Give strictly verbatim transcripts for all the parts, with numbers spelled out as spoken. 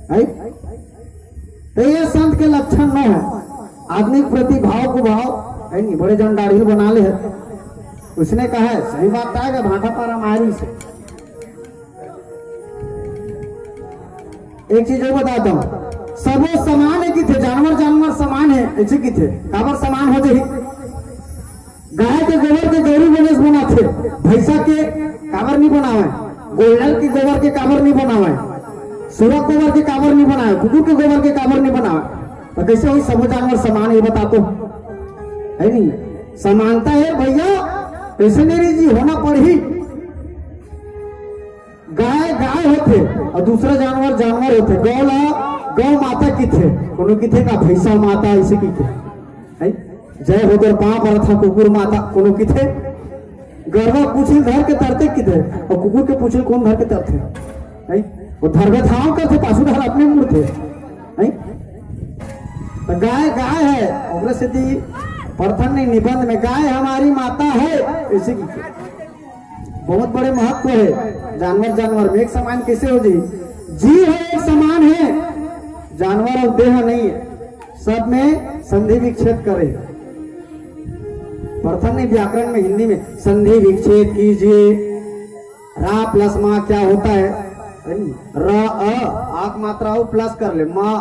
है। तो ये संत के लक्षण न है। आदमी के प्रति भाव को भाव है नहीं, बड़े जन दाढ़ी बना ले है। उसने कहा है, सही बात आएगा, भाटा पारा मारी से। एक चीज और बताता हूँ, सबो समान है किथे, जानवर जानवर समान है, ऐसे किथे, काबर समान हो जाही? गाय के गोबर के गौरी गणेश बनाथे, भैंसा के काबर नहीं बनावे? गोल्डन के गोबर के काबर नहीं बनावे? सुरक गोबर के काबर नहीं बनावे? कुकुर के गोबर के काबर नहीं बनावे? तो कैसे होही सबो जानवर समान, ये बता तो, है नहीं? समानता है भैया, कैसे नहीं रही जी, होना पड़ही। गाय गाय होथे और दूसरा जानवर जानवर होथे। गौ ला गौ माता किथे, कोनो किथे का भैंसा माता ऐसे किथे, है? जय हो तोर पाँव परत हा कुकुर माता, कोनो किथे। गरवा पूछिल धर के तरथे किथे, और कुकुर के पूछिल कौन धर के तरथे, है? वो धरबे थाव करथे, पाछू डहर अपने मुड़थे, है? तो गाय गाय है, ओकरे सेती परथन नहीं निबंध में गाय हमारी माता है, ऐसे किथे। बहुत बड़े महत्व है। जानवर जानवर में एक समान कैसे हो जाही? जीव है एक समान है, जानवर और देह नहीं है, सब में संधि विच्छेद करे। परथन नहीं, व्याकरण में, हिंदी में संधि विच्छेद कीजिए। रा प्लस मा क्या होता है? र अ, आक मात्रा हो प्लस कर ले, मा।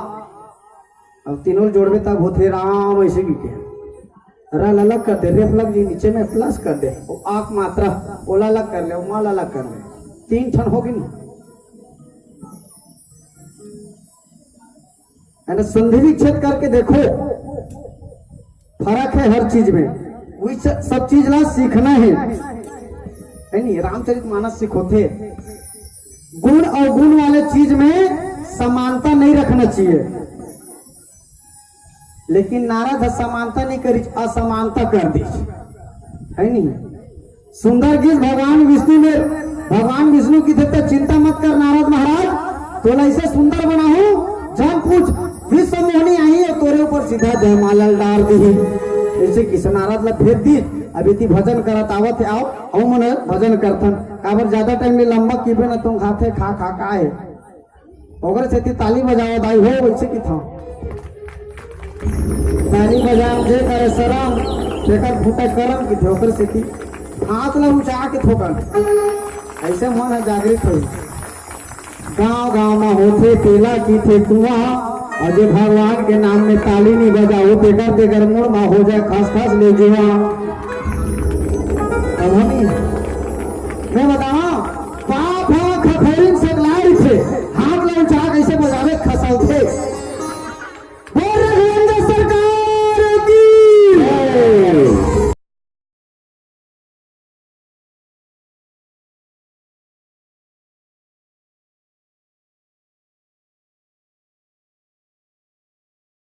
अब तीनों जोड़बे तब होथे राम, ऐसे भी के। र ल अलग कर दे, रेफ लग जी, नीचे में प्लस कर दे, वो आक मात्रा, ओला अलग कर ले, वो मा ल अलग कर ले, तीन ठन होगे नहीं। है ना, संधि विच्छेद करके देखो, फर्क है हर चीज में। वही च-, सब चीज ला सीखना है, है नहीं? रामचरित मानस सिखोथे, गुण और गुण वाले चीज में समानता नहीं रखना चाहिए। लेकिन नारद ह समानता नहीं करिस, असमानता कर दिस, है नहीं? सुंदर गीत भगवान विष्णु में, भगवान विष्णु किथे त चिंता मत कर नारद महाराज, तोला ऐसे सुंदर बनाहूं, झन पूछ, विश्व मोहनी आही और तोरे ऊपर सीधा जयमाला डार दिही। ऐसे किसे नारद ला भेज दिस, अभी ती भजन करत आवत है, आओ, आओ मन भजन करथन, काबर ज्यादा टाइम ले लंबा कीबे न तुम खाथे खा खा का है। ओकरे सेती ताली बजावत आई हो, वैसे किथे। ताली बजाम जे करे सरम, तेकर फूटे करम किथे, ओकरे सेती हाथ ला ऊंचा के थोकन। ऐसे मन ह जागृत होई। गांव गांव में होथे तेला किथे कुआं, और जे भगवान के नाम में ताली नहीं बजाओ, तेकर तेकर मुड़ में हो जाए खस खस ले जुआ। अब हम